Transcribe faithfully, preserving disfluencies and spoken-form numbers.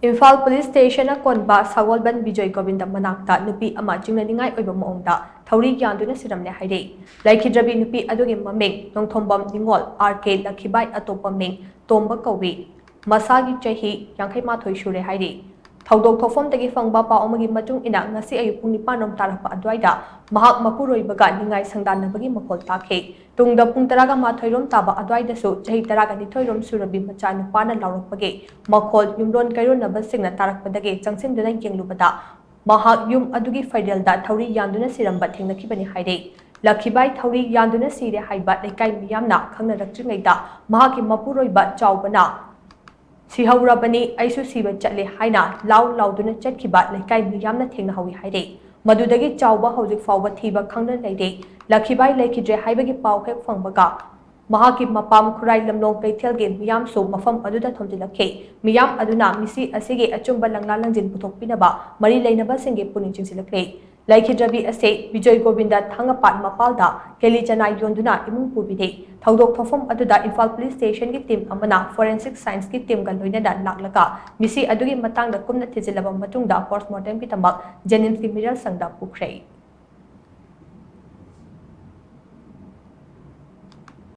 Imphal police ꯁ꯭ꯇꯦꯁꯟꯅ ꯀꯣꯟꯕ ꯁꯒꯣꯜꯕꯟ ꯕꯤꯖꯣꯏ ꯒꯣꯕꯤꯟꯗ ꯃꯅꯥꯛꯇ ꯅꯨꯄꯤ ꯑꯃ ꯆꯤꯡꯅꯅꯤꯡꯉꯥꯏ ꯑꯣꯏꯕ ꯃꯑꯣꯡꯗ ꯊꯧꯔꯤ ꯌꯥꯟꯗꯨꯅ ꯁꯤꯔꯝꯂꯦ ꯍꯥꯏꯔꯤ꯫ ꯂꯩꯈꯤꯗ꯭ꯔꯕꯤ ꯅꯨꯄꯤ ꯑꯗꯨꯒꯤ ꯃꯃꯤꯡ ꯅꯣꯡꯊꯣꯝꯕꯝ ꯅꯤꯉꯣꯜ, ꯑꯥꯔ ꯀꯦ ꯂꯛꯈꯤꯕꯥꯏ, ꯑꯇꯣꯞꯄ ꯃꯤꯡ ꯇꯣꯝꯕ ꯀꯧꯏ꯫ ꯃꯁꯥꯒꯤ ꯆꯍꯤ ꯌꯥꯡꯈꯩ ꯃꯥꯊꯣꯏ ꯁꯨꯔꯦ ꯍꯥꯏꯔꯤ꯫ ꯊꯧꯗꯣꯛ ꯊꯣꯛꯐꯝꯗꯒꯤ ꯐꯪꯕ ꯄꯥꯎ ꯑꯃꯒꯤ ꯃꯇꯨꯡ ꯏꯟꯅ, ꯉꯁꯤ ꯑꯌꯨꯛ ꯄꯨꯡ ꯅꯤꯄꯥꯟ ꯔꯣꯝ ꯇꯥꯔꯛꯄ ꯑꯗꯨꯋꯥꯏꯗ ꯃꯍꯥꯛ ꯃꯄꯨꯔꯣꯏꯕꯒ ꯅꯤꯡꯉꯥꯏ ꯁꯪꯗꯥꯟꯅꯕꯒꯤ ꯃꯈꯣꯜ ꯇꯥꯈꯤ꯫ ꯇꯨꯡꯗ ꯄꯨꯡ ꯇꯔꯥꯒ ꯃꯥꯊꯣꯏ ꯔꯣꯝ ꯇꯥꯕ ꯑꯗꯨꯋꯥꯏꯗꯁꯨ ꯆꯍꯤ ꯇꯔꯥꯒ ꯅꯤꯊꯣꯏ ꯔꯣꯝ ꯁꯨꯔꯕꯤ ꯃꯆꯥ ꯅꯨꯄꯥꯅ ꯂꯥꯎꯔꯛꯄꯒꯤ ꯃꯈꯣꯜ ꯌꯨꯝꯂꯣꯟ ꯀꯩꯔꯣꯟꯅꯕꯁꯤꯡꯅ ꯇꯥꯔꯛꯄꯗꯒꯤ ꯆꯪꯁꯤꯟꯗꯨꯅ ꯌꯦꯡꯂꯨꯕꯗ ꯃꯍꯥꯛ ꯌꯨꯝ ꯑꯗꯨꯒꯤ ꯐꯩꯔꯦꯜꯗ ꯊꯧꯔꯤ ꯌꯥꯟꯗꯨꯅ ꯁꯤꯔꯝꯕ ꯊꯦꯡꯅꯈꯤꯕꯅꯤ ꯍꯥꯏꯔꯤ꯫ ꯂꯛꯈꯤꯕꯥꯏ ꯊꯧꯔꯤ ꯌꯥꯟꯗꯨꯅ ꯁꯤꯔꯦ ꯍꯥꯏꯕ ꯂꯩꯀꯥꯏ ꯃꯤꯌꯥꯝꯅ ꯈꯪꯅꯔꯛꯇ꯭ꯔꯤꯉꯩꯗ ꯃꯍꯥꯛꯀꯤ ꯃꯄꯨꯔꯣꯏꯕ ꯆꯥꯎꯕꯅ "ꯁꯤꯍꯧꯔꯕꯅꯤ, ꯑꯩꯁꯨ ꯁꯤꯕ ꯆꯠꯂꯦ" ꯍꯥꯏꯅ ꯂꯥꯎ ꯂꯥꯎꯗꯨꯅ ꯆꯠꯈꯤꯕ ꯂꯩꯀꯥꯏ ꯃꯤꯌꯥꯝꯅ ꯊꯦꯡꯅꯍꯧꯏ ꯍꯥꯏꯔꯤ꯫ ꯃꯗꯨꯗꯒꯤ ꯆꯥꯎꯕ ꯍꯧꯖꯤꯛ ꯐꯥꯎꯕ ꯊꯤꯕ ꯈꯪꯗꯅ ꯂꯩꯔꯦ꯫ ꯂꯛꯈꯤꯕꯥꯏ ꯂꯩꯈꯤꯗ꯭ꯔꯦ ꯍꯥꯏꯕꯒꯤ ꯄꯥꯎ ꯍꯦꯛ ꯐꯪꯕꯒ ꯃꯍꯥꯛꯀꯤ ꯃꯄꯥꯝ ꯈꯨꯔꯥꯏ ꯂꯝꯂꯣꯡ ꯀꯩꯊꯦꯜꯒꯤ ꯃꯤꯌꯥꯝꯁꯨ ꯃꯐꯝ ꯑꯗꯨꯗ ꯊꯣꯝꯖꯤꯜꯂꯛꯈꯤ꯫ ꯃꯤꯌꯥꯝ ꯑꯗꯨꯅ ꯃꯤꯁꯤ ꯑꯁꯤꯒꯤ ꯑꯆꯨꯝꯕ ꯂꯪꯂꯥ ꯂꯪꯖꯤꯟ ꯄꯨꯊꯣꯛꯄꯤꯅꯕ ꯃꯔꯤ ꯂꯩꯅꯕꯁꯤꯡꯒꯤ ꯄꯨꯛꯅꯤꯡ ꯆꯤꯡꯁꯤꯜꯂꯛꯂꯤ꯫ ꯂꯩꯈꯤꯗ꯭ꯔꯕꯤ ꯑꯁꯤ ꯕꯤꯖꯣꯏ ꯒꯣꯕꯤꯟꯗ ꯊꯥꯡꯒꯄꯥꯠ ꯃꯄꯥꯜꯗ ꯀꯦꯂꯤ ꯆꯅꯥꯏ ꯌꯣꯟꯗꯨꯅ ꯏꯃꯨꯡ ꯄꯨꯕꯤꯔꯤ꯫ ꯊꯧꯗꯣꯛ ꯊꯣꯛꯐꯝ ꯑꯗꯨꯗ ꯏꯝꯐꯥꯜ ꯄꯨꯂꯤꯁ ꯁ꯭ꯇꯦꯁꯟꯒꯤ ꯇꯤꯝ ꯑꯃꯅ ꯐꯣꯔꯦꯟꯁꯤꯛ ꯁꯥꯏꯟꯁꯀꯤ ꯇꯤꯝꯒ ꯂꯣꯏꯅꯅ ꯂꯥꯛꯂꯒ ꯃꯤꯁꯤ ꯑꯗꯨꯒꯤ ꯃꯇꯥꯡꯗ ꯀꯨꯞꯅ ꯊꯤꯖꯤꯜꯂꯕ ꯃꯇꯨꯡꯗ ꯄꯣꯁꯠꯃꯣꯔꯇꯦꯝꯒꯤꯗꯃꯛ ꯖꯦꯅꯤꯝꯁꯀꯤ ꯃꯤꯔꯜ ꯁꯪꯗ ꯄꯨꯈ꯭ꯔꯦ꯫